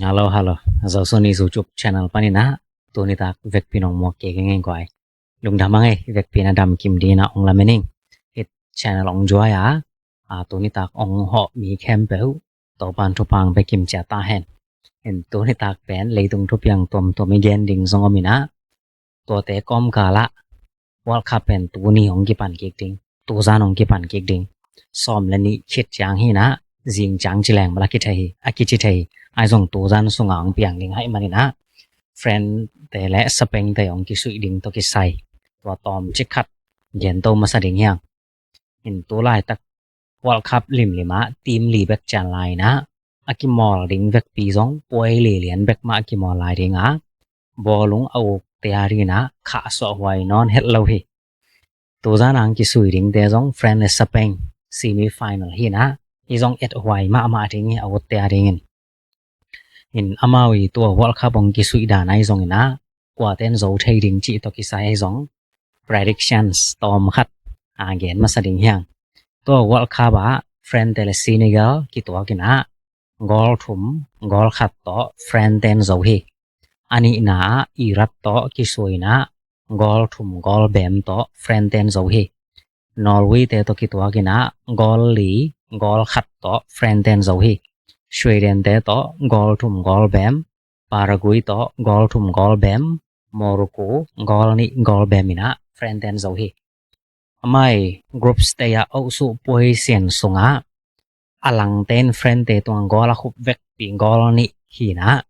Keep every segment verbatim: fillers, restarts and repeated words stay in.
Hello, hello. Zoso Ni YouTube channel panin ah tuni tak vekpi in hong muak kik ing ei guai. Lungdam hang ei, vekpi in a dam kim dingin ah hong lamen ing. Hih channel hong juai a, a tuni tak hong hawh mi khempeuh Topa'n thupha hong pia kim ciat ta hen. Hin tuni tak pen leitung thupiang tuamtuam i gen ding zong om in ah, tuate kawmkal ah World Cup pen tuni hong kipan kik ding, tuzan hong kipan kik ding. Sawm le nih khit ciang hi in ah, zing ciang ci leng bel a kici thei hi, a kici thei hi. Ahi zong tuzan sungah hong piang ding ahih manin ah, France-te le Spain-te hong kisuih ding tawh kisai tua tawmcik khat gen to masa ding hi hang. Hin tu laitak World Cup limlim ah team li bek cian lai in ah, a kimawl ding vekpi zong puai li lian bek mah a kimawl lai ding a, bawlung a ukte adingin ah khahsuah huai nawn het lo hi. Tuzan a hong kisui dingte zong France le Spain semi final hi in ah, hih zong ethuai mahmah ding hi a ukte adingin. Hin amau i tua World Cup hong kisuih dan ahi zongin ah, kuate'n zo thei ding cih tawh kisai ahi zong predictions tawm khat a gen masa ding hi hang. Tua World Cup ah France-te le Senegal kituak in ah, goal thum goal khat tawh France-te'n zo hi. A nihna ah Iraq tawh kisui in ah, goal thum goal bem tawh France-te'n zo hi. Norway-te tawh kituak in ah, goal li goal khat tawh France-te'n zo hi. Sweden-te tawh goal thum goal bem, Paraguay tawh goal thum goal bem, Morocco goal nih goal bem in ah France-te'n zo hi. Amau i group stage ah a uksuh puai sian sungah a langte'n France-te tungah goal a khup vekpi goal nih hi in ah,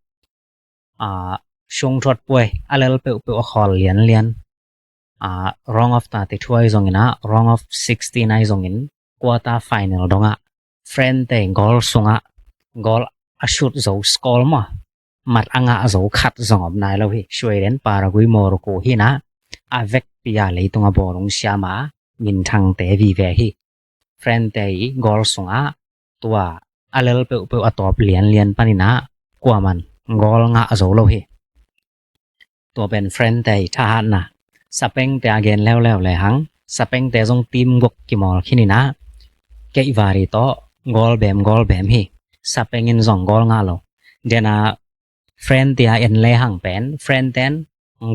a, sungthuat puai a lel peuhpeuh a khawl lianlian, a, round of thirty-two ahi zongin ah, round of sixteen ahi zongin, quarter final dongah France-te goal sungah goal a shoot zo, score maw, mat a ngah zo khat zong om nai lo hi. Sweden, Paraguay, Morocco hi in ah, a vekpi a leitung a bawlung siam a minthangte vive hi. France-te i goal sungah tua a lel peuhpeuh a tawp lianlian panin ah kuaman goal ngah zo lo hi. Tua pen France-te i thahatna. Spain-te a gen leuleu le hang, Spain-te zong team guk kimawl khin in ah, Cape Verde tawh goal bem goal bem hi. Spain in zong goal ngah lo. Dena France-te a en le hang pen, France-te'n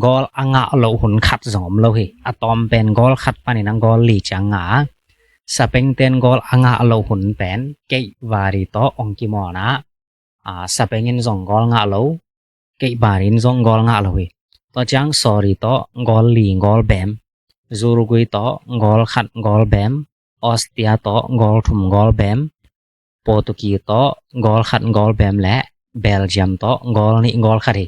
goal a ngah loh hun khat zong om lo hi. A tawm pen goal khat panin ah goal li ciang ngah a, Spain-te'n goal a ngah loh hun pen Cape Verde tawh hong kimawlna, a, Spain in zong goal ngah lo, Cape Verde in zong goal ngah lo hi. Tua ciang Saudi tawh goal li goal bem, Uruguay tawh goal khat goal bem, Austria tawh goal thum goal bem, Portugal tawh goal khat goal bem le Belgium tawh goal nih goal khat hi.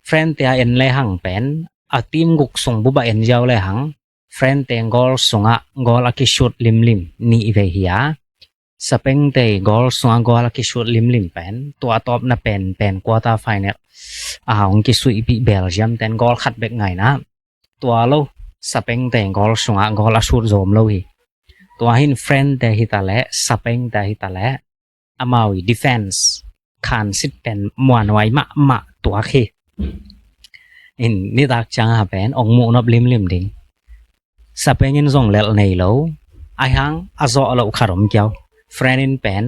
France-te a en le hang pen, a team guk sung bup a en ziau le hang, France-te goal sungah goal a kishoot limlim nih vei hi a, Spain-te goal sungah goal a kishoot limlim pen, tua a tawpna penpen quarter final a hong kisuihpih Belgium-te'n goal khat bek ngah in ah, tua lo, Spain-te goal sungah goal a shoot zo om lo hi. Tua hin France-te hi ta leh, Spain-te hi ta leh, amau i defense khansit pen muanhuai mahmah tuak hi. Hin nitak ciang a pen hong muh nop limlim ding. Spain in zong lelh nei lo, ahi hang a zawh loh khat om kiau. France in pen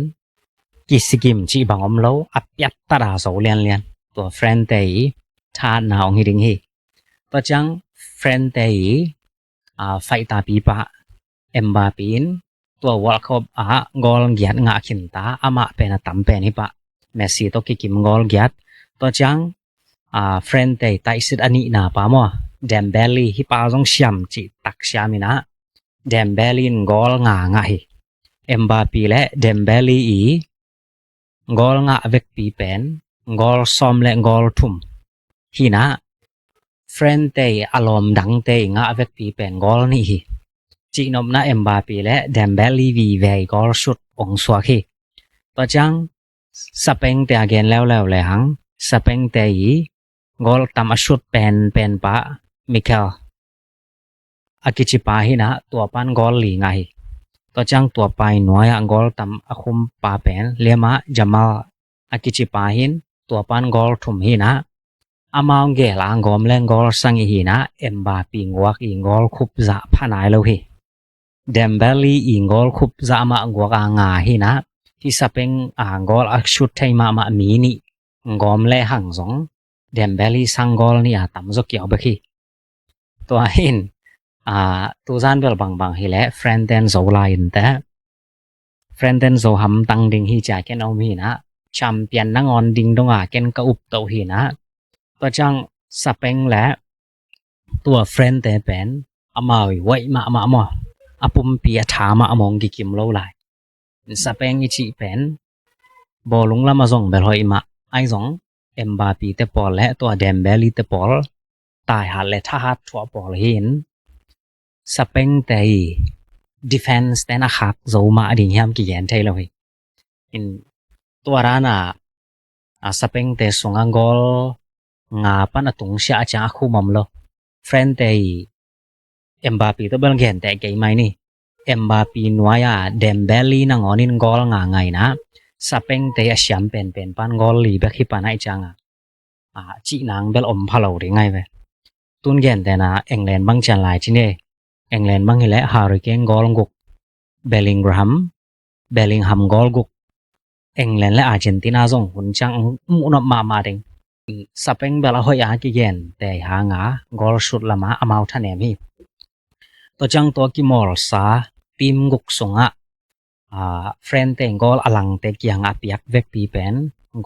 kisikim cih bang om lo, a piattata zo lianlian. Tua France-te i thahatna hong hi ding hi. Tua ciang France-te i, a, faihtapipa Mbappe in tua World Cup ah goal giat ngah khinta, amah pen a tam pen hi pah. Messi tawh kikim goal giat. Tua ciang, a, France-te i taihsit a nihna pa maw, Dembele, hih pa zong siam cih tak siam in ah, Dembele in goal nga ngah hi. Mbappe le Dembele i goal ngah vekpi pen goal sawm le goal thum hi in ah, France-te i a lawm dangte i ngah vekpi pen goal nih hi. Cihnopna Mbappe le Dembele vive i goal shoot hong suak hi. Tua ciang Spain-te a gen leuleu le hang, Spain-te i goal tam a shoot penpen pa Mikel a kicipa hi in ah, tua pan goal li ngah hi. Tua ciang tua pa i nuai-ah goal tam a khumpa pen Lamine Yamal a kicipa hi in, tua pan goal thum hi in ah, amau gel a gawm leng goal sagih hi in ah, Mbappe guak i goal khup zah pha nai lo hi. Dembele i goal khup zah mah guak a nga hi in ah, hih Spain a goal a shoot thei mahmah mi nih Gawm le hang zong Dembele sang goal nih a tam zaw kiau bek hi. Tua in, a, tuzan bel bangbang hileh friend ten zo lai in teh, friend ten zo hamtang ding hi cia ken a um hinah, champion nangawn ding donga ken ka uptoh hinah. Tua ciang Spain le tua friend te pen amau i hoih mahmah maw, a pumpi a tha mahmah hong kikim lo lai. Spain i cih pen bawlung lamah zong bel hoih mah, ahi zong Mbappe te pawl le tua Dembele te pawl taihat le thahat thuah pawl hi in, Spain te i defense ten a khak zo mah ding hiam kigen thei lo hi. In tua rana, a, Spain te sunga goal nga pan a tungsiah a ciang a khum om lo. Friend te i Mbappe tawh bel genteh kei mai ni. Mbappe nuai-a Dembele nangawn in goal nga ngaina, Spain te a siam penpen pan goal li bek hi pan ahi cianga, a, cih nang bel om pha lo ding ahi ve. Tun gentehna England bang cian lai ci ni. England bang hileh Harry Kane goal guk, Bellingham, Bellingham goal guk. England le Argentina zong hun ciang muhnop mahmah ding. Spain bel a hoih a kigen te hanga goal shoot lama amau thanem hi. Tua ciang tua kimawlsa team guk sungah, a, friend te goal a langte kiangah a piak vekpi pen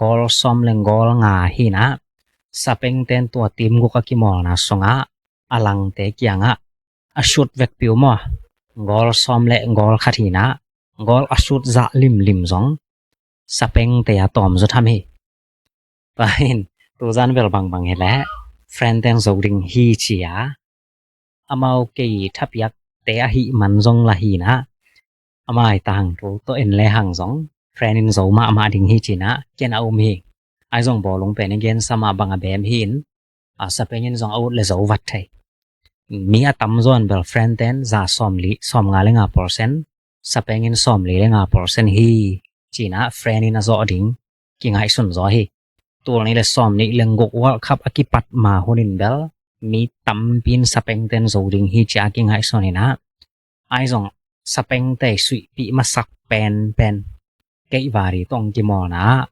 goal sawm le goal nga hinah, Spain ten tua team guk a kimawlna sungah a langte kiangah a shoot vekpi uh maw, goal sawm le goal khat hinah, goal a shoot zah limlim zong Spain te a tawm zaw tham hi. Tua in tuzan bel bangbang hileh friend ten zo ding hi cia, amau kei thapiakte ahi man zong la hinah, amai tangthu tawh en le hang zong friend in zo mahmah ding hi cinah ken a um hi. Ahi zong bawlung pen i gensa mah bang a bem hi in, a, Spain in zong a ut le zo vat thei. Mi a tamzaw in bel friend ten za sawm li, sawm nga le nga percent, Spain in sawm li le nga percent hi cinah friend in a zawh ding kingaihsun zaw hi. Tul nih le sawm nih le guk World Cup a kipat ma hunin bel mi tampi in Spain ten zo ding hi cia kingaihsun hinah. Ahi zong Spain te suihpih masak penpen Cape Verde tawh ong kimawlna ah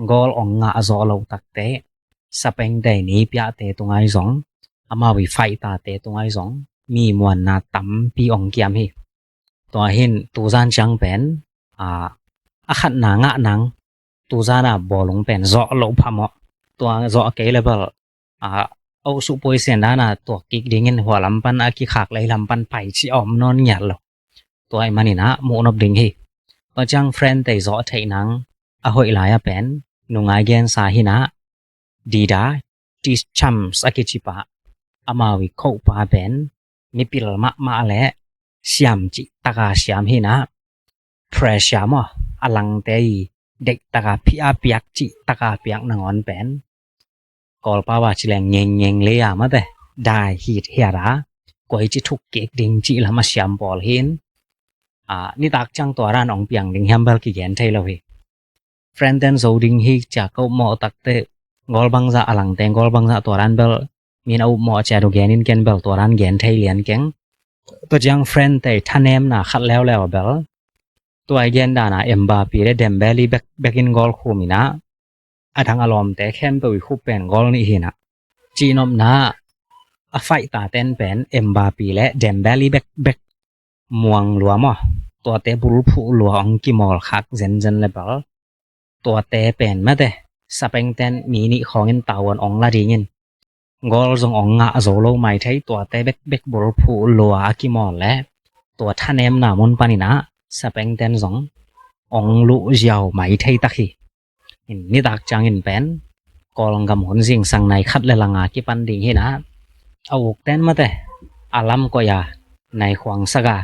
goal ong ngah zawh loh takte Spain te nipiahte tung ahi zong, amau i faihtate tung ahi zong mi muanna tampi ong kiam hi. Tua hin tuzan ciang pen, a, a khatna ngah nang, tuzan a bawlung pen zawh loh phamawh. Tua zawh kei le bel, a, a uh suh puai sian dana tuak kik dingin hua lam pan a kikhak lei lam pan pai ci a om nawn ngiat lo. Tua i maninah muhnop ding hi. Tua ciang friend tei zawh theih nang a hoih lai a pen nungai gensa hinah, Didier Deschamps a kicipa, amau i khopa pen mipil mahmah le siam cih taka siam hinah, pressure maw, a langte i deih taka phih a piak cih taka piak nangawn pen Kawlpau a ci leng ngengngeng le a mate, dai hit hiat a, koi ci thuk kik ding cih lam a siam pawl hin, a, nitak ciang tua ran ong piang ding hiam bel kigen thei lo hi. Friend ten zo ding hi cia ka upmawh takte, goal bangzah a langte goal bangzah tua ran bel min a upmawh cia du gen in ken bel tua ran gen thei lian keng. Tua ciang friend tei thanemna khat leuleu a bel, tua i gen dana Mbappe le Dembele bek, bek in goal khum inah, a dang a lawmte khempeuh i khup pen goal nih hinah. Cihnopna a faihta ten pen Mbappe le Dembele bek, bek muang lua maw, tuate bulphuh lua ong kimawl khak zenzen le bel, tuate pen mate, Spain ten mi nih khawngin tavuan ong la dingin goal zong ong ngah zo lo mai thei, tuate bekbek bulphuh lua a kimawl le tua thanemna mun paninah Spain ten zong ong luh ziau mai thei tak hi. Nitak ciangin pen Kawlgam hun zingsang nai khat le langa kipan ding hinah, a ukten mate a lam koih a nai khuangsak a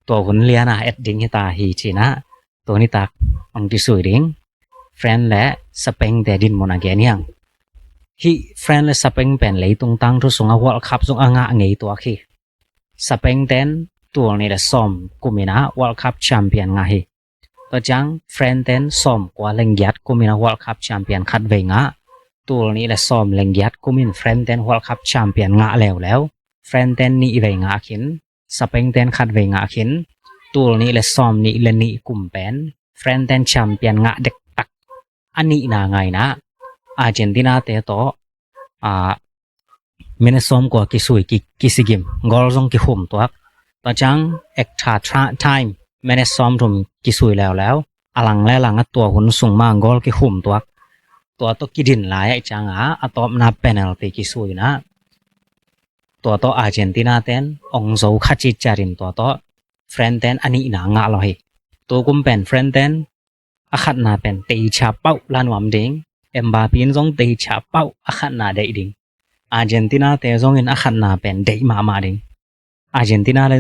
tua hun liana et ding hita hi cinah, tua nitak ong kisui ding friend le Spain te dinmun a gen hiang. Hih friend le Spain pen leitung tangthu sunga World Cup zong a ngah ngei tuak hi. Spain ten tul nih le sawm kuminah World Cup champion ngah hi. Tua ciang friend ten sawm kua lenggiat kuminah World Cup champion khat vei ngah. Tul nih le sawm lenggiat kumin friend ten World Cup champion ngah leuleu. Friend ten nih vei ngah khin, Spain ten khat vei ngah khin. Tul nih le sawm nih le nih kum pen friend ten champion ngah dektak. A nihna ngainah Argentina te tawh, ah, minute sawmkua kisui ki, kisigim, goal zong kikhum tuak. Tua ciang extra tra-, time, minute sawmthum kisui leuleu, a lang le lang a tua hun sung mah goal kikhum tuak. Tua tawh kidin lai ahih ciangah a tawpna penalty kisui inah, tua tawh Argentina ten ong zo kha citciat in tua tawh France ten a nihna ngah lo hi. Tukum pen France ten a khatna pen teichia pauh la nuam ding, Mbappe in zong teichia pauh a khatna deih ding. Argentina te zongin a khatna pen deih mahmah ding. Argentina le,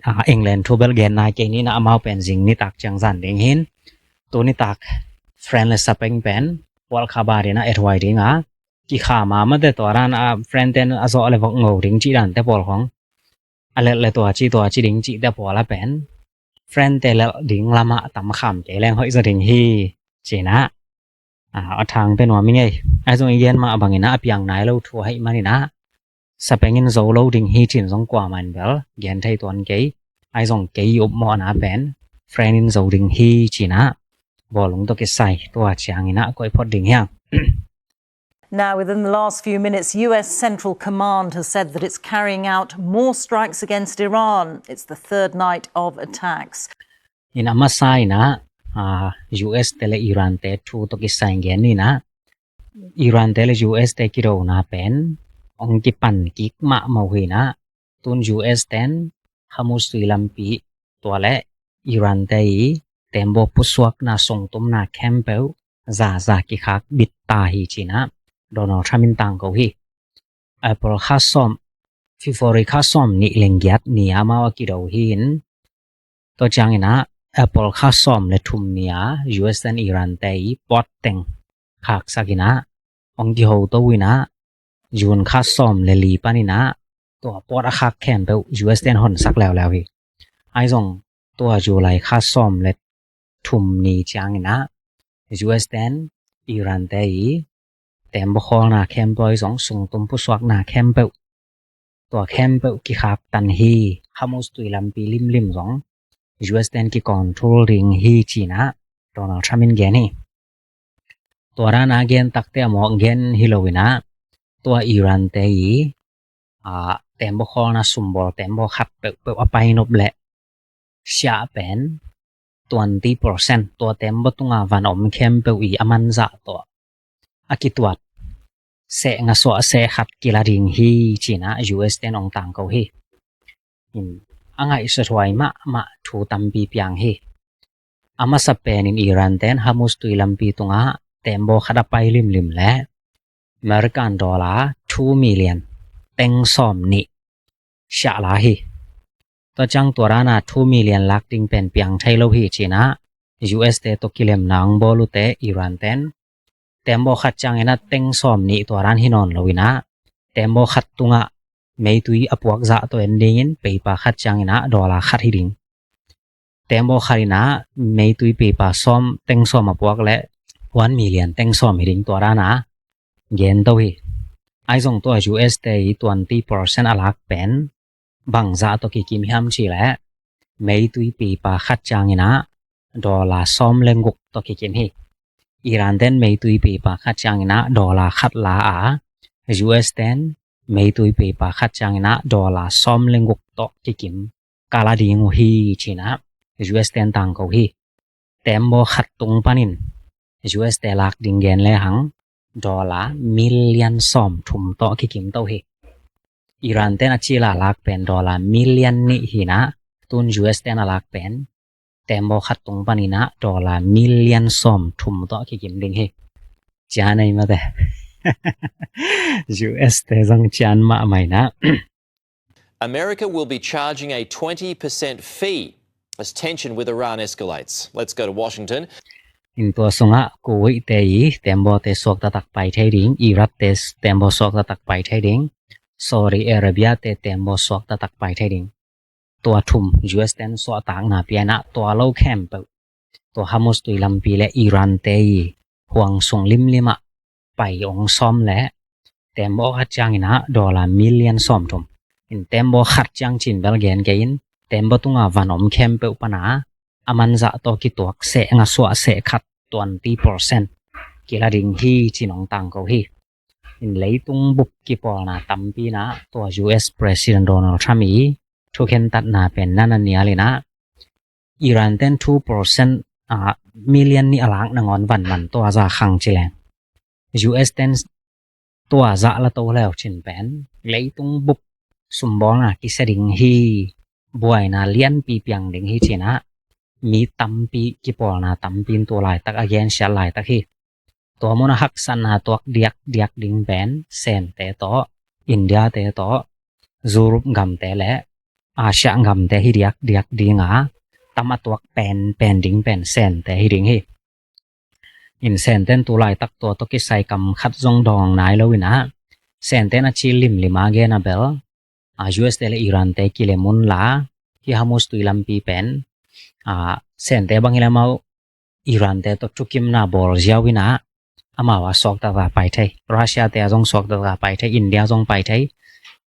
ah, England thu bel gen nai kei ni inah, amau pen zing nitak ciang zan ding hi in. Tu nitak France le Spain pen World Cup a ding a ethuai ding a, kikha mahmah te, tua dan a France ten a zawh le vok ngo ding cih dan te pawl khong, a lelh le tua ci tua ci ding cih te pawl a pen France te lelh ding lamah tam kham kei leng hoih zaw ding hi ci inah, ah, a thang pen nuam hi ngei. Ahi zong i gen mah bang inah a piang nai lo thu ahih man inah, Spain in zo lo ding hi ci-in zong kuamah in bel gen thei tuan kei. Ahi zong kei i upmawhna pen France in zo ding hi ci inah bawlung tawh kisai tua ciang inah koih phot ding hi hang. Now, within the last few minutes, U S Central Command has said that it's carrying out more strikes against Iran. It's the third night of attacks. In a masa inah, ah, U S te le Iran te thu tawh kisai gen ni inah, Iran te le U S te kidona pen ong kipan kik mahmah uh hi inah, tun U S ten Hormuz tui lampi tua le Iran te i tembaw pusuakna sungtumna khempeuh zaza kikhak bit ta hi ci inah Donald Trump in tangko hi. April kha sawm, February kha sawm nih leng giat ni a amau a kido hi in, tua ciang inah April kha sawm le thum ni a U S ten Iran te i port teng khaksak inah ong kiho to uh inah, June kha sawm le li pan inah tua port a khak khempeuh U S ten honsak leuleu hi. Ahi zong tua July kha sawm le thum ni ciang inah U S ten Iran te i tembaw khawlna khempeuh ahi zong sungtum pusuakna khempeuh, tua khempeuh kikhak tan hi. Hormuz tui lampi limlim zong U S ten kicontrol ding hi ci inah Donald Trump in gen hi. Tua dan a gen takte a mawk gen hi lo inah, tua Iran te i, ah, tembaw khawlna sumbawl tembaw khat peuhpeuh a pai nop leh siah pen twenty percent, tua tembaw tunga van om khempeuh i a manzah tawh a kituat seh nga suah seh khat kila ding hi ci inah U S ten ong tangko hi. In, a ngaihsut huai mahmah thu tampi piang hi. A masa pen in Iran ten Hormuz tui lampi tungah tembaw khat a pai limlim le American dollar two million, teng sawm nih siah la hi. Tua ciang tua dan a two million lak ding pen piang thei lo hi ci inah U S te tawh kilemna ong bawl uh te Iran ten tembaw khat ciang inah teng sawm nih tua dan hi nawn lo inah, tembaw khat tungah meitui a puak zah tawh en ding in, peipa khat ciang inah dollar khat hi ding. Tembaw khat inah meitui peipa sawm, teng sawm a puak leh one million teng sawm hi ding, tua dan a gen to hi. Ahi zong tua U S te i twenty percent a lak pen bang zah tawh kikim hiam cih leh, meitui peipa khat ciang inah dollar sawm le guk tawh kikim hi. Iran ten meitui peipa khat ciang inah dollar khat la a, U S ten meitui peipa khat ciang inah dollar sawm le guk tawh kikim ka la ding uh hi ci inah U S ten tangko hi. Tembaw khat tung panin U S te lak ding gen lehang dollar million sawm thum tawh kikim to hi. Iran ten a cila lak pen dollar million nih hi inah, tun U S ten a lak pen tembaw khat tung pan inah dollar million sawm thum tawh kikim ding hi. Cian ei mate. U S te zong cian mahmah inah. America will be charging a twenty percent fee as tension with Iran escalates. Let's go to Washington. In tua sungah Kuwait te i tembaw te suak taktak pai thei ding, Iraq te tembaw suak taktak pai thei ding, Saudi Arabia te tembaw suak taktak pai thei ding. Tua thum U S ten suahtakna pia inah, tua lo khempeuh tua Hormuz tui lampi le Iran te i huang sung limlim ah pai ong sawm leh tembaw khat ciang inah dollar million sawm thum. In tembaw khat ciang ci-in bel gen kei in, tembaw tunga van om khempeuh pan a a manzah tawh kituak seh nga suah seh khat, twenty percent kila ding hi ci-in hong tangko hi. In leitung bup kipawlna tampi in ah tua U S President Donald Trump i thukhentatna pen na na nial in ah Iran ten two percent, ah, million nih a lak nangawn vanman tua za khang ci leng U S ten tua zah la to leu cin pen leitung bup sumbawlna kisia ding hi, buaina lianpi piang ding hi ci-in ah mi tampi kipawlna tampi in tu laitak a gensiat laitak hi. Tua mun a haksatna tuak diakdiak ding pen Sente tawh, India te tawh, Europe gamte le Asia gamte hi diakdiak ding a, tam a tuak penpen ding pen Sente hi ding hi. In Senten tu laitak tua tawh kisai kam khat zong dawng nai lo in ah, Senten a ci limlim a gen a bel, ah, U S te le Iran te kilem un la, hi Hormuz tui lampi pen, ah, Sente bang hi le amau Iran te tawh thukimna bawl ziau in ah, amau a suakta ta pai thei. Russia te a zong suakta ta pai thei, India zong pai thei,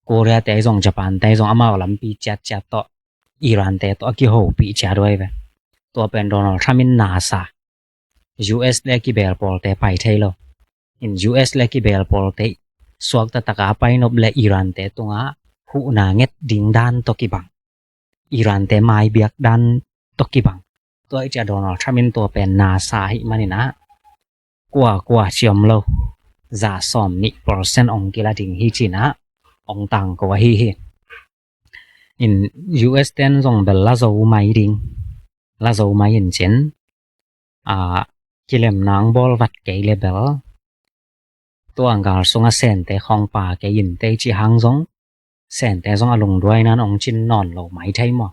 Korea te zong, Japan te zong amau lampi ciatciat tawh Iran te tawh a kihopih ciat uh ahi ve. Tua pen Donald Trump in na sa. U S le kibel pawlte pai thei lo. In U S le kibel pawlte suakta taka a pai nop le Iran te tungah huhna nget ding dan tawh kibang, Iran te mai biak dan tawh kibang. Tua i cia Donald Trump in tua pen na sa hi manin ah kua kua ciam lo za sawm nih percent ong kila ding hi ci-in ah ong tangko ahi hi. In U S ten zong bel la zo mai ding, la zo mai in cin, ah, kilemna ong bawl vat kei le bel tua gal sungah Sente khawng pia kei in tei ci hang zong Sente zong a lungduai nan ong cin nawn lo mai thei maw.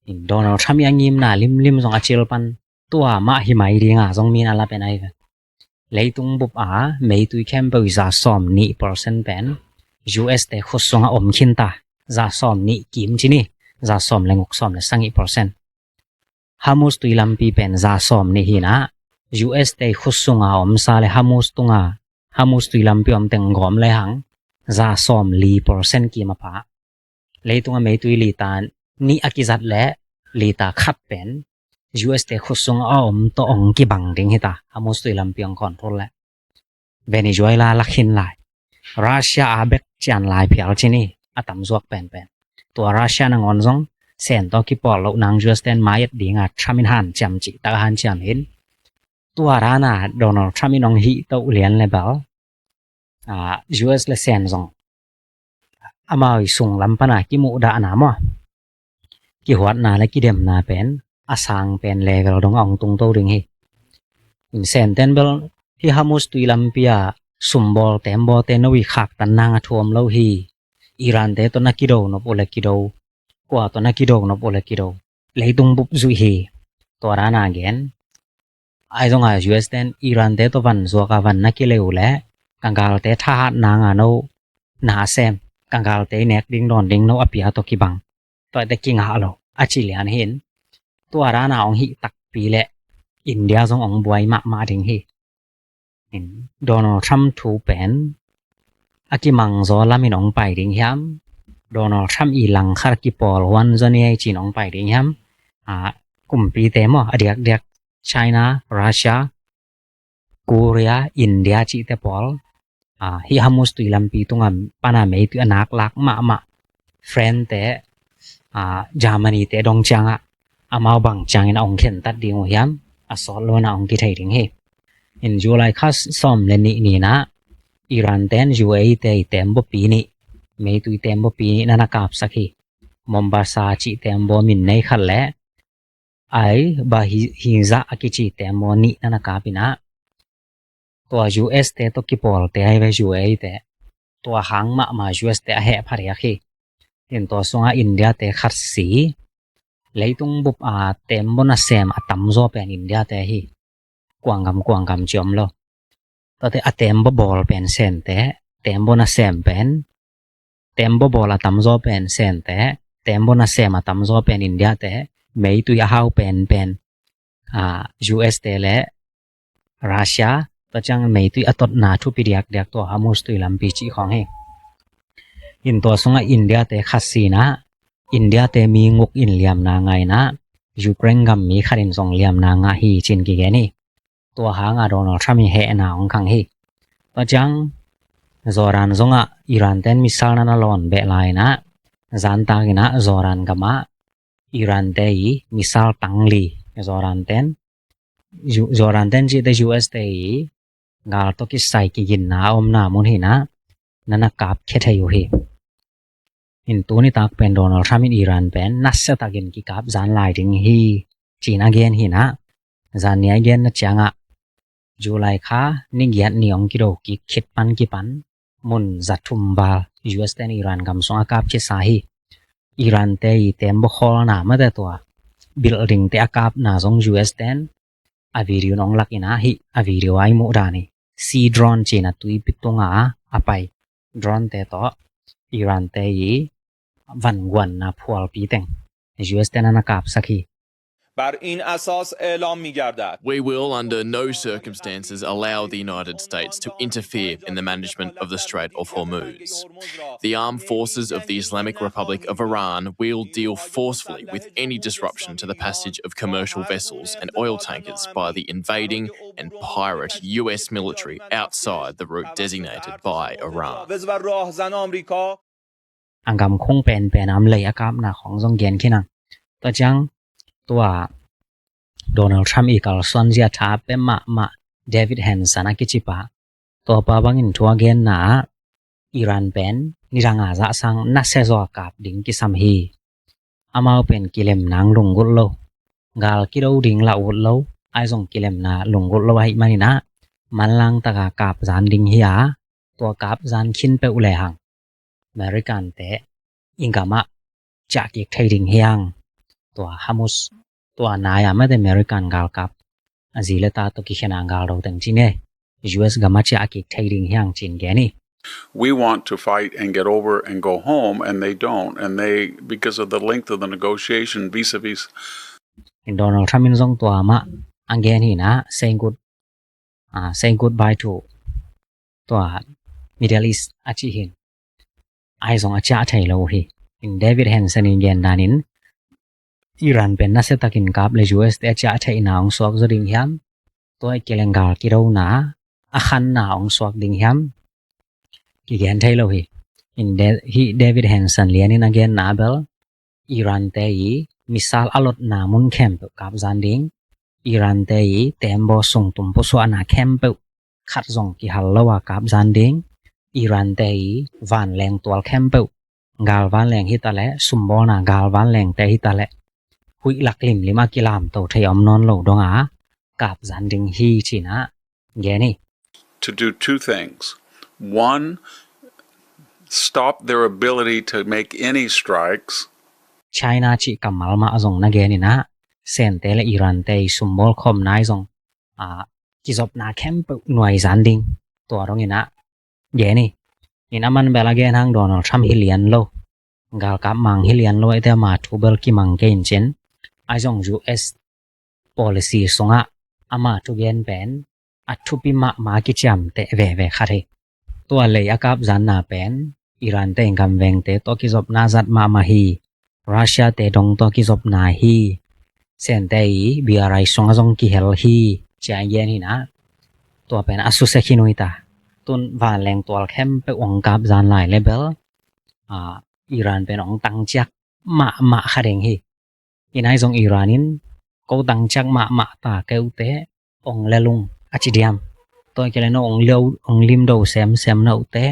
In Donald Trump i a ngimna limlim zong a cil pan tua mah hi mai ding a zong mi in a la pen ahi ve. Leitung bup a meitui khempeuh i za sawm nih percent pen U S te khut sungah om khin ta. Za sawm nih kim ci ni, za sawm le nguk, sawm le sagih percent. Hormuz tui lampi pen za sawm nih hi in ah, U S te khut sunga omsa le Hormuz tunga, Hormuz tui lampi om teng gawm le hang za sawm li percent kim a pha. Leitung a meitui lita nih a kizat le lita khat pen U S te khut sunga a om tawh ong kibang ding hi ta, Hormuz tui lampi ong control le. Venezuela la khin lai, Russia a bek cian lai phial ci ni, a tam zuak penpen. Tua Russia nangawn zong Sen tawh kipawl loh nang U S ten mai et ding a Trump in hanciam cih tak a hanciam hi in. Tua dan a Donald Trump in ong hih to lian le bel, ah, U S le Sen zong amau i sung lam pan a kimuhdahna maw, kihuatna le kidemna pen a sang pen level dong a ong tung to ding hi. In Senten bel hi Hormuz tui lampi a sumbawl tembawlte no i khaktan nang a thu om lo hi. Iran te tawh na kido nop uh le kido, kua tawh na kido nop uh le kido, leitung bup zuih hi. Tua dan a gen, ahi zong a U S ten Iran te tawh van zuak a van na kile uh le ka galte thahat nang a no na sem, ka galte i nek ding dawn ding no a pia tawh kibang, tua te kingah lo a ci lian hi in. Tua dan a ong hih takpi le India zong ong buai mahmah ding hi. In Donald Trump thu pen a kimangzaw lam in ong pai ding hiam, Donald Trump i langkhar kipawl huan zaw ni ei ci-in ong pai ding hiam, ah, kumpite maw, a diakdiak China, Russia, Korea, India cihte pawl, ah, hi Hormuz tui lampi tunga pan a meitui a naklak mahmah France te, ah, Germany te dong ciangah amau bang ciangin a ong khentat ding uh hiam, a sawt lo in a ong kithei ding hi. In July kha sawm le nih ni in ah Iran ten U A E te i tembaw pi nih, meitui tembaw pi nih na na kapsak hi. Mombasa cih tembaw min nei khat le ai ba hi, hi zah a kici tembaw nih na na kap in ah, tua U S te tawh kipawlte ai ve U A E te, tua hang mahmah U S te a heh phadiak hi. In tua sungah India te khat si, leitung bup a tembaw nasem a tamzaw pen India te hi. Kuangam kuangam ci om lo. Tuate a tembaw bawl pen Sente, tembaw nasem pen, tembaw bawl a tamzaw pen Sente, tembaw nasem a tamzaw pen India te, meitui a hau penpen, ah, U S te le Russia, tua ciang meitui a totna thupi diakdiak tua Hormuz tui lampi cih khawng hi. In tua sungah India te khat si in ah, India te mi nguk in liamna ngah in ah, Ukraine gam mi khat in zong liamna ngah hi ci-in kigen hi. Tua hangah Donald Trump i hehna hong khang hi. Tua ciang Jordan zongah Iran ten missile na na lawn beh lai-inah, zantak inah Jordan gamah Iran te i missile tang li, Jordan ten, Ju-, Jordan ten cihte U S te i gal tawh kisai kiginna a omna mun hinah na na kapkhia thei uh hi. In tuni tak pen Donald Trump in Iran pen nasiatakin kikap zan lai ding hi, ci-in a gen hinah, zan ni a i genna ciangah July kha ni giat ni hong kido kik khit pan kipan mun za thum val U S ten Iran gam sung a kap khitsa hi. Iran te i tembaw khawlna mate tua building te a kapna zong U S ten a video nong lak inah, hih a video a i muh dan hi. Sea drone ci-in a tuipi tunga a pai drone te tawh Iran te i vanguanna phualpi teng U S ten a na kapsak hi. بر این اساس اعلام می‌گردد. We will under no circumstances allow the United States to interfere in the management of the Strait of Hormuz. The armed forces of the Islamic Republic of Iran will deal forcefully with any disruption to the passage of commercial vessels and oil tankers by the invading and pirate U S military outside the route designated by Iran. A gam khung penpen a om lei a kapna khong zong gen khin ang. Tua ciang tua Donald Trump i kalsuan zia tha pe mahmah David Hanson a kicipa, tua pa bangin thu a genna ah Iran pen nidang a zahsang nasia zaw a kap ding kisam hi. Amau pen kilemna lunggulh lo, gal kido ding lah ut lo, ahi zong kilemna lunggulh lo ahih maninah manlang taka kap zan ding hi a, tua kap zan khin peuh lehang American te i gamah ciah kik thei ding hi hang. Tua Hormuz tua nai-a mate American galkap a zi le ta tawh kikhena galdo teng ci-in e, U S gamah ciah kik thei ding hi hang ci-in gen hi. We want to fight and get over and go home, and they don't. And they, because of the length of the negotiation, vis-a-vis. In Donald Trump in zong tua mah a gen hinah, say good, ah, say goodbye to tua Middle East a ci hi. Ahi zong a ciah thei lo hi. In David Hanson in gen danin Iran pen nasiatakin kap le U S te a ciah theihna hong suak zaw ding hiam, tua i kileng gal kidona a khanna hong suak ding hiam, kigen thei lo hi. In hih David Hanson lianin a genna bel Iran te i missile a lotna mun khempeuh kap zan ding, Iran te i tembaw sung tum pusuahna khempeuh khat zong kihal lo a kap zan ding, Iran te i vanleng tual khempeuh, gal vanleng hitaleh, sumbawlna gal vanlengte hitaleh, huih lak limlim a kilamto thei om nawn lo donga kap zan ding hi cinah gen hi. To do two things. One, stop their ability to make any strikes. China cih kammal mah zong na gen inah, Sente le Iran te i sumbawl khawmna i zong, a, kizopna khempeuh nuai zan ding, tua dong inah gen hi. In a man bel a gen hang Donald Trump hi lian lo, galkap mang hi lian lo, eite ama thu bel kimang kei in cin. Ahi zong U S policy sungah ama thugen pen a thupi mahmah a kiciamteh veve khat hi. Tua lei a kap zanna pen Iran te in gamvengte tawh kizopna zat mahmah hi. Russia te dong tawh kizopna hi. Sente i B R I sungah zong kihel hi, ci-a i gen hinah. Tua pen a susia khin uh hi ta. Tun vanleng tual khempeuh hong kap zan lai le bel, a, Iran pen hong tangciak mahmah kha ding hi. In ahi zong Iran in ko tangciak mahmah ta kei uh teh hong lel ung a ci diam. Tua hi kei le no hong lim do semsem na uh teh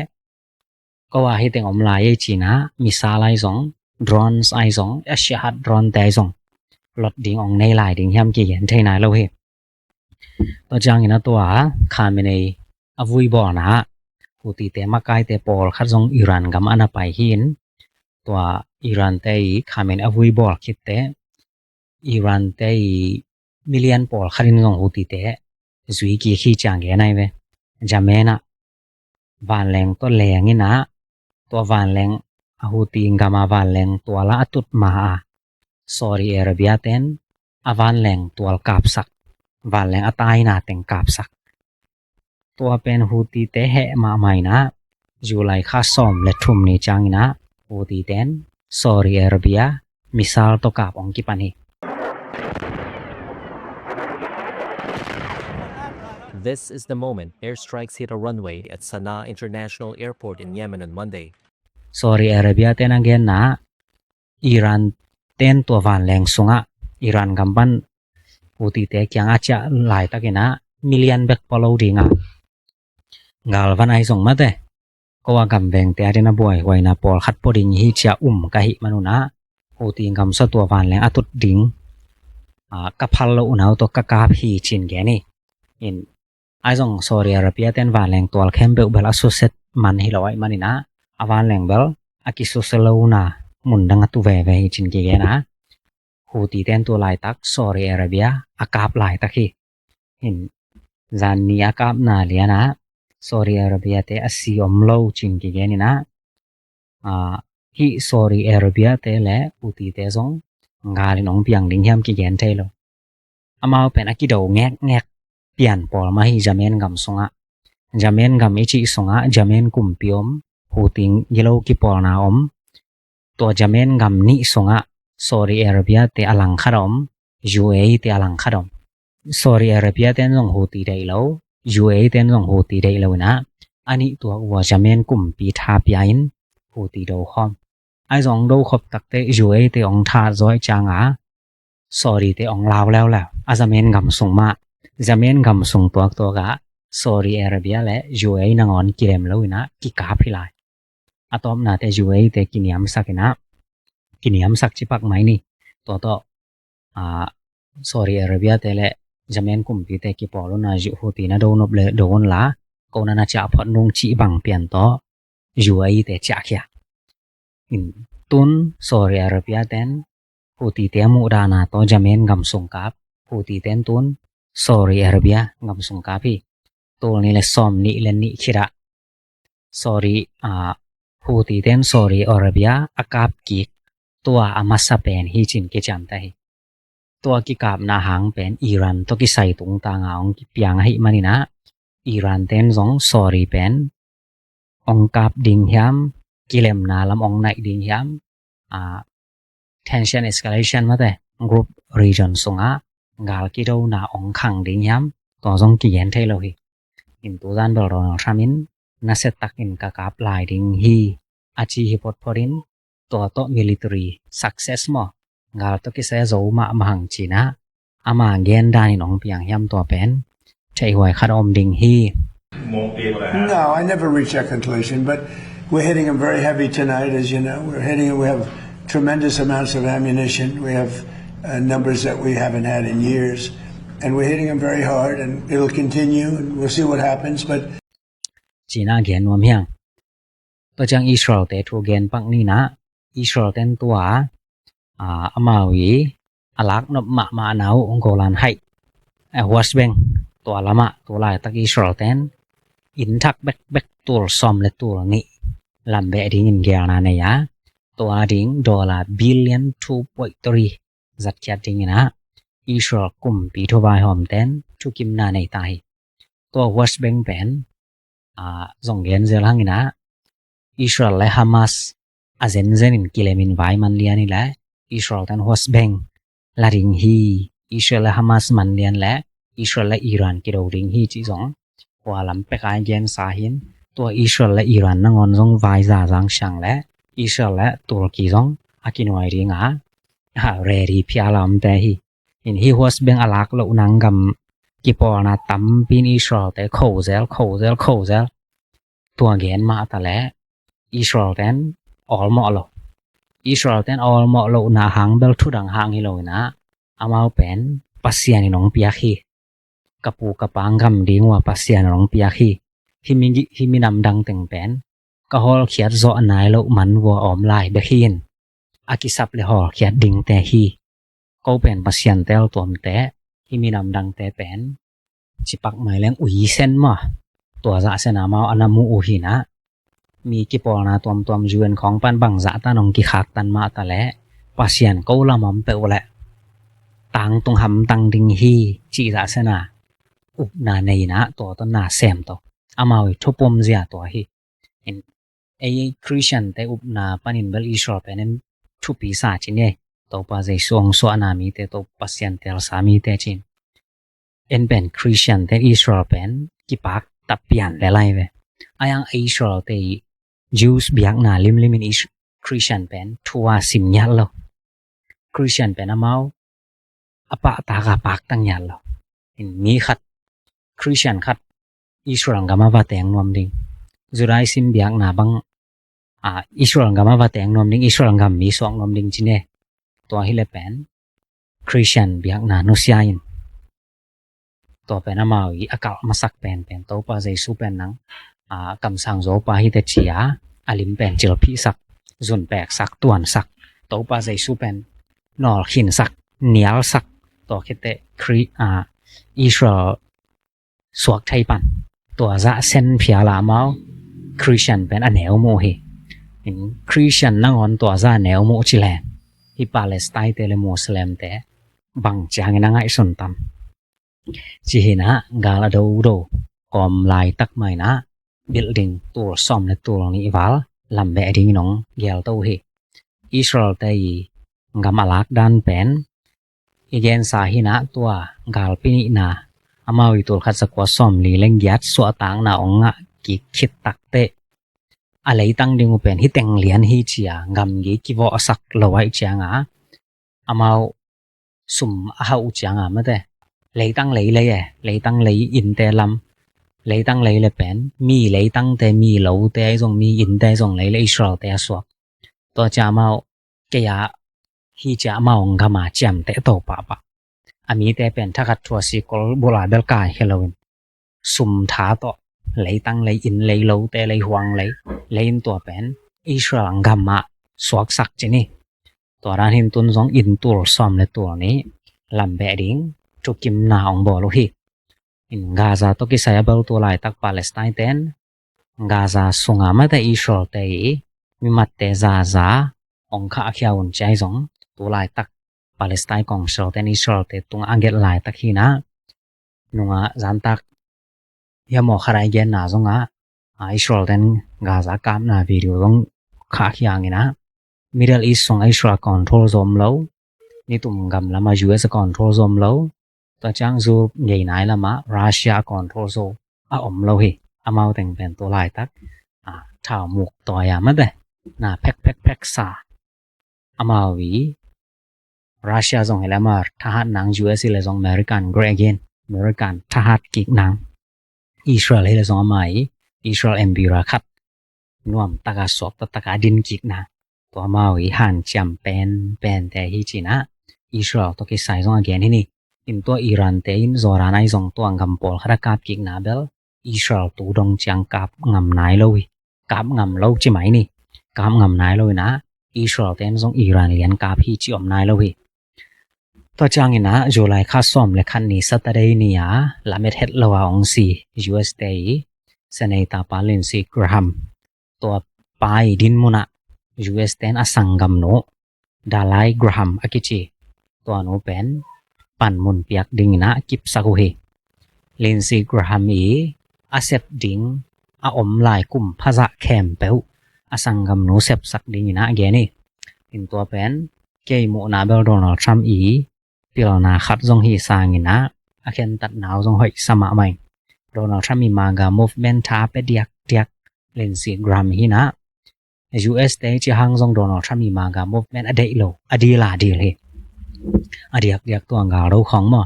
ko a hi teng om lai ei cinah, missile ahi zong, drones ahi zong, a Shahed drone te ahi zong lot ding hong nei lai ding hiam kigen thei nai lo hi. Tua ciangin a tua Khamenei a vui bawlna ah Houthi te makaite pawlkhat zong Iran gam a na pai hi in, tua Iran te i Khamenei a vui bawl khitte Iran te i million pawlkhat in zong Houthi te zui kik hi ciang gen ahi ve. Yemen ah vanleng tawh leng inah, tua vanleng a Houthi gama vanleng tuala a tut ma a Saudi Arabia ten a vanleng tual kapsak, vanleng a taina teng kapsak. Tua pen Houthi te heh mahmah inah, July kha sawm le thum ni ciang inah Houthi ten Saudi Arabia missile tawh kap hong kipan hi. This is the moment airstrikes hit a runway at Sana'a International Airport in Yemen on Monday. Saudi Arabia ten a genna, Iran ten tua vanleng sungah Iran gam pan Houthi te kiangah ciah laitakin ah milian bek pua lo dingah galvan ai zong mate, ko a gamvengte a dina buaihuaina pawlkhat pua ding hi ci-a um ka hih manun ah Houthi gamsa tua vanleng a tut ding, ah, ka phal loh uh nau tawh ka kap hi ci-in gen hi. In ai zong Saudi Arabia ten vanleng tual khempeuh bel a susia man hi lo ahih manin ah a vanleng bel a kisusia lo na mun dang a tu veve hi ci-in kigen a, Houthi ten tu laitak Saudi Arabia a kap laitak hi. In zanni a kapna lianah Saudi Arabia te a si om lo ci-in kigen in ah, ah, hih Saudi Arabia te le Houthi te zong gal in hong piang ding hiam kigen thei lo. Amau pen a kido ngekngek pian pawl mah hi Yemen gam sungah. Yemen gam i cih sungah Yemen kumpi om, Houthi gilo kipawlna om. Tua Yemen gam nih sungah Saudi Arabia te a langkhat om, U A E te a langkhat om. Saudi Arabia ten zong Houthi deih lo, U A E ten zong Houthi deih lo in ah a nih tuak uh a Yemen kumpi tha pia in Houthi do khawm. Ai zong do khop takte U A E te hong that zawh ciangah Saudi te hong lau leuleu a Yemen gam sung mah. Yemen gam sung tuaktuak ah Saudi Arabia le U A E nangawn kilem lo in ah kikap hi lai. A tawpnate U A E te kiniamsak in ah, kiniamsak ci pak mai ni. Tua tawh, ah, Saudi Arabia te le Yemen kumpi te kipawl un ah Houthi na do nop le do un la, ko na na ciah phot nung cih bang pian tawh U A E te ciah khia. In tun Saudi Arabia ten Houthi te a muhdahna tawh Yemen gam sung kap, Houthi ten tun Saudi Arabia gam sung kap hi. Tul nih le sawm nih le nih khit ah Saudi, ah, Houthi ten Saudi Arabia a kap kik tua a masa pen hi ci-in kiciamteh hi. Tua kikapna hang pen Iran tawh kisai tungtang a hong kipiang ahih manin ah Iran ten zong Saudi pen hong kap ding hiam, kilemna lam hong naih ding hiam, ah, tension escalation mate, group region sungah gal kidona hong khang ding hiam, tua zong kigen thei lo hi. In tuzan bel Donald Trump in nasia takin ka kap lai ding hi a ci hi photphot in, tua tawh military success maw, gal tawh kisai zo mahmah hang ci-in ah ama gen dan in hong piang hiam tua pen theihhuai khat a om ding hi. No, I never reached that conclusion, but we're hitting them very heavy tonight, as you know. We're hitting them, we have tremendous amounts of ammunition. We have, uh, numbers that we haven't had in years. And we're hitting them very hard, and it'll continue, and we'll see what happens, but ci-in ah gen nuam hi hang. Tua ciang Israel te thu gen pak ni in ah, Israel ten tua, ah, amau i a lak nop mahmahna uh Golan Heights, eh, West Bank tua lamah tu laitak Israel ten inn thak bekbek tul sawm le tul nih lam beh dingin geelna nei a, tua ding dollar billion two point three zatkhiat dingin ah Israel kumpi thuvaihawm ten thukimna nei ta hi. Tua West Bank pen, ah, zong gen zel hangin ah Israel le Hamas a zenzen in kilemin vai man lian hi leh Israel ten West Bank la ding hi. Israel le Hamas man lian le Israel le Iran kido ding hi cih zong hua lam pek a i gensa hi in, tua Israel le Iran nangawn zong vai zazang siang le Israel le Turkey zong a kinuai ding a, ah, ready phial a omte hi. In hih West Bank a lak loh nang gam kipawlna tampi in Israel te kho zel, kho zel, kho zel. Tua gen mah ta leh Israel ten awlmawh lo. Israel ten awlmawh lohna hang bel thudang hang hi lo in ah, amau pen Pasian in hong piak hi. Ka pu ka pa gam ding uh a Pasian in hong piak hi. Hih mi, hih minam dang teng pen ka hawlkhiat zawh nai loh man uh a om lai bek hi in, a kisap le hawlkhiat dingte hi. Ko pen Pasian tel tuamte, hih minam dangte pen ci pak mai leng ui sen maw, tua zah sen a amau a na mu uh hi in ah, mi kipawlna tuamtuam U N khawng pan bangzah tan hong kikhaktan mah ta leh Pasian ko lam om peuh leh tangtung hamtang ding hi cih zah sen a upna nei in ah, tua tawh na sem tawh amau i thupum zia tua hi. In, ei Christian te upna panin bel Israel pen in thupi sa ci ni. Topa Jesu hong suahna mite, Topa Pasian telsa mite ci-in. en pen Christian te Israel pen kipak tapian le lai ve. Ayang Israel te i Jews biakna limlim in Is-, Christian pen thu a sim ngiat lo. Christian pen amau a pahtak a paktak ngiat lo. In mi khat, Christian khat Israel gam a va teng nuam ding, Judaism biakna bang, a, Israel gam a va teng nuam ding, Israel gam mi suak nuam ding ci ne. Tua hi le pen Christian biakna nusia in, tua pen amau i a kalh masak pen pen Topa Jesu pen nang, a, kamsang zo pa hi te ci a, a lim pen cilphihsak, zun peksak, tuansak, Topa Jesu pen nawlkhinsak, nialsak, tua khit teh Khri-, a, Israel suak thei pan. Tua zah sen phial a amau Christian pen a neu muh hi. In Christian nangawn tua zah a neu muh ci leng, hih Palestine te le Muslim te bang ciangin a ngaihsun tam? Ci hi in ah, gal a dodo kawm laitak mah in ah, building tul sawm le tul nih val lam beh dingin hong gelto hi. Israel te i gam a lak dan pen i gensa hi in ah, tua galpi nihna, amau i tul khat za kua sawmli le giat suahtakna hong ngah kik khit tak teh, a leitang ding uh pen hih teng lian hi ci a, gamgi kivawhsak lo ahih ciang a, amau sum a hauh uh ciang a mate, leitang lei lei e, leitang lei innte lam, leitang lei le pen mi leitangte, mi lote ahi zong, mi innte ahi zong lei le Israel te a suak. Tua ciang amau, kei a hi ci a, amau gam a ciamteh to pahpah. A mite pen thakhat thua sikol bul a bel kai khia loin, sum tha tawh leitang lei, inn lei, lote lei, huang lei, lei in tua pen Israel gam ah suaksak ci ni. Tua dan hi in tun zong inn tul sawm le tul nih lam beh ding thukimna hong bawl uh hi. In Gaza tawh kisai a bel tu laitak Palestine ten Gaza sung a mate Israel te i mi matte zaza hong khahkhia un ci a, ahi zong tu laitak Palestine kawngsel ten Israel te tung a gelh laitak hi in ah, nung a zantak hiam aw khat a i genna zong ah, a, Israel ten Gaza kapna video zong khahkhia in ah, Middle East sung a Israel control zo om lo, nitum gam lam a U S a control zo om lo, tua ciang Europe ngei nai lam ah Russia a control zo a om lo hi. Amau teng pen tu laitak, a, thau muk tawi a mate, na phek phek phek sa, amau i Russia zong hi le amau thahat nang, U S hi le zong American great again, American thahat kik nang, Israel hi le zong amau i Israel empire khat nuam tak a suak taktak a din kik nang, tua amau i hanciam pen pen te hi ci in ah, Israel tawh kisai zong a gen hi ni. In tua Iran te in Jordan ahi zong tua gam pawl khat a kap kikna bel Israel tu dong ciang kap ngam nai lo hi. Kap ngam lo ci mai ni. Kap ngam nai lo in ah, Israel te in zong Iran lian kap hi ci om nai lo hi. Tua ciang in ah July kha sawm le khat ni Saturday ni a lamet het lo a hong si U S te i Senator pa Lindsey Graham, tua pa i din mun ah U S ten a sanggamnu Dalai Graham a kici, tua nu pen panmun piak ding in ah kipsak uh hi. Lindsey Graham i a sep ding a om lai kum phazah khempeuh a sanggamnu sepsak ding in ah gen hi. In tua pen kei muhna bel Donald Trump i pilna khat zong hi sang in ah, a khentatna uh zong hoih sa mahmah ing. Donald Trump i MAGA movement tha pia diakdiak Lindsey Graham hi in ah, U S te ci hang zong Donald Trump i MAGA movement a deih lo, a dil a dil hi. A diakdiak tua gal do khong maw.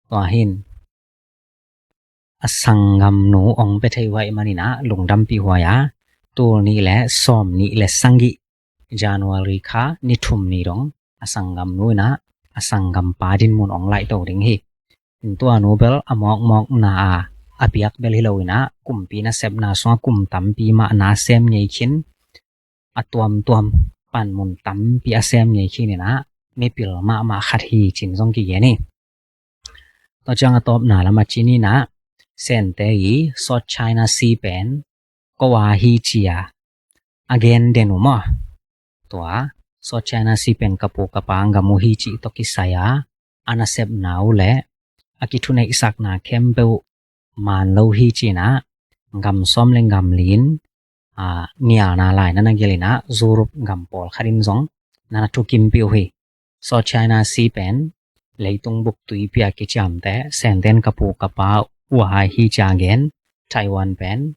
Tua hi in a sanggamnu hong pia thei uh ahih man in ah lungdampih huai a, tul nih le sawm nih le sagih January kha ni thum ni dong a sanggamnu in ah a sanggampa din mun hong laihto ding hi. In tua nu bel a mawkmawkna a, a piak bel hi lo in ah, kumpi nasepna sungah kum tampi mah na sem ngei khin, a tuamtuam panmun tampi a sem ngei khin in ah, mipil mahmah khat hi ci in zong kigen hi. Tua ciang a tawpna lam a ci ni in ah, Sente i South China Sea pen ko a hi ci a, a gen den uh maw. Tua South China Sea pen ka pu ka pa gam uh hi cih tawh kisai a, a nasepna uh le a kithuneihsakna khempeuh uh man lo hi ci in ah, gam sawm le gam li in, a, nialna lai na na gelh in ah, Europe gam pawl khat in zong na na thukimpih uh hi. South China Sea pen Leitung bup tuipi a kiciamte Senten ka pu ka pa uh hai hi ci a gen. Taiwan pen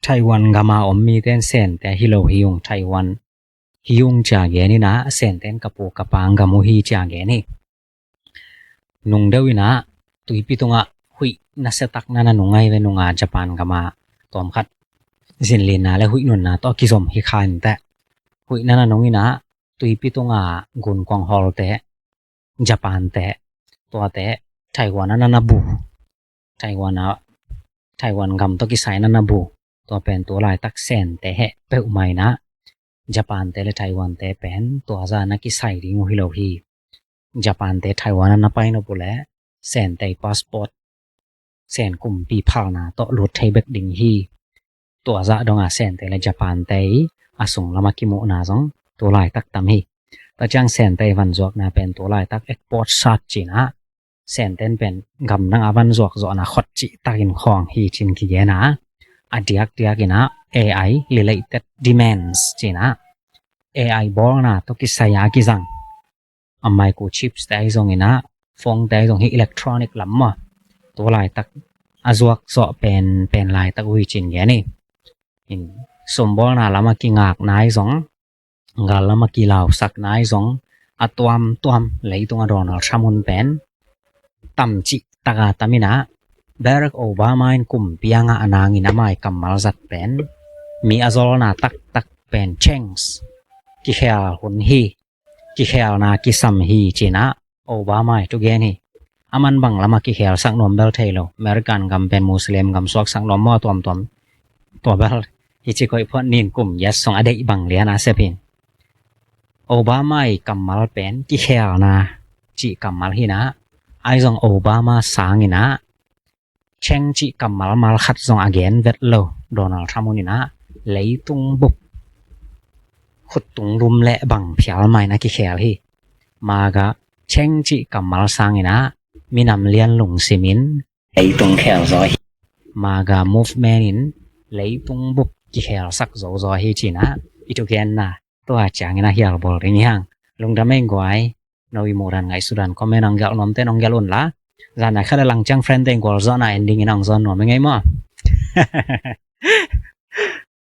Taiwan gam a om mite in Sente hi lo hi ung, Taiwan hi ung ci a gen in ah, Senten ka pu ka pa gam uh hi ci a gen hi. Nung deuh in ah tuipi tungah huih nasiatak na na nung ahi ve, nung a Japan gam a tawmkhat zinlinna le huih nunna tawh kizom hi kha inteh. Huih na na nung in ah tuipi tungah gunkuang hawlte, Japante, tuate Taiwan ah na na bu. Taiwan ah, Taiwan gam tawh kisai na na bu. Tua pen tu laitak Sente heh peuhmah in ah, Japante le Taiwante pen tua zah na kisai ding uh hi lo hi. Japante Taiwan ah na pai nop uh leh Sente passport, Sen kumpi phalna tawh lut thei bek ding hi. Tua zah dong a Sente le Japante i a sung lam a kimuhna zong tu laitak tam hi. Tua ciang Sente i vanzuakna pen tu laitak export sat ci in ah, Senten pen gam dang a vanzuak zawhna khot cihtakin khawng hi ci in kigen a, a diakdiak in ah A I related demands ci in ah, A I bawlna tawh kisai a kizang a microchips te ahi zong in ah, phone te ahi zong hi, electronic lam maw, tu laitak a zuak zawh pen, pen laitak uh hi ci in gen hi. In, sumbawlna lam a kingakna ahi zong, gal lam a kilausakna ahi zong, a tuamtuam leitung a Donald Trump hun pen tam cihtak a tam in ah, Barack Obama in kumpi a ngah nangin amah i kammal zat pen mi a zolna taktak pen change, kikhel hun hi, kikhelna kisam hi ci in ah Obama i tu gen hi. Aman bang lam a kikhelsak nuam bel thei lo, American gam pen Muslim gam suaksak nuam maw, tuamtuam. Tua bel hi ci koih phuan nin, kum yet sung a deih bang lian a sep hi. Obama i kammal pen kikhelna cih kammal hi in ah, ahi zong Obama sang in ah change cih kammal mal khat zong a gen vet lo Donald Trump hun in ah, leitung bup khuttung lum le bang phial mah in ah kikhel hi. MAGA change cih kammal sang in ah minam lian lungsim in leitung khel zaw hi. MAGA movement in leitung bup kikhelsak zo zaw hi ci in ah i tu genna tua ciangin a hial bawl ding hi hang. Lungdam ei guai. No i muhdan ngaihsutdan comment hong gelh nuamte in hong gelh un la, zan a khat a lang ciang friend te in gualzawhna en dingin hong zawn nuam hi ngei maw?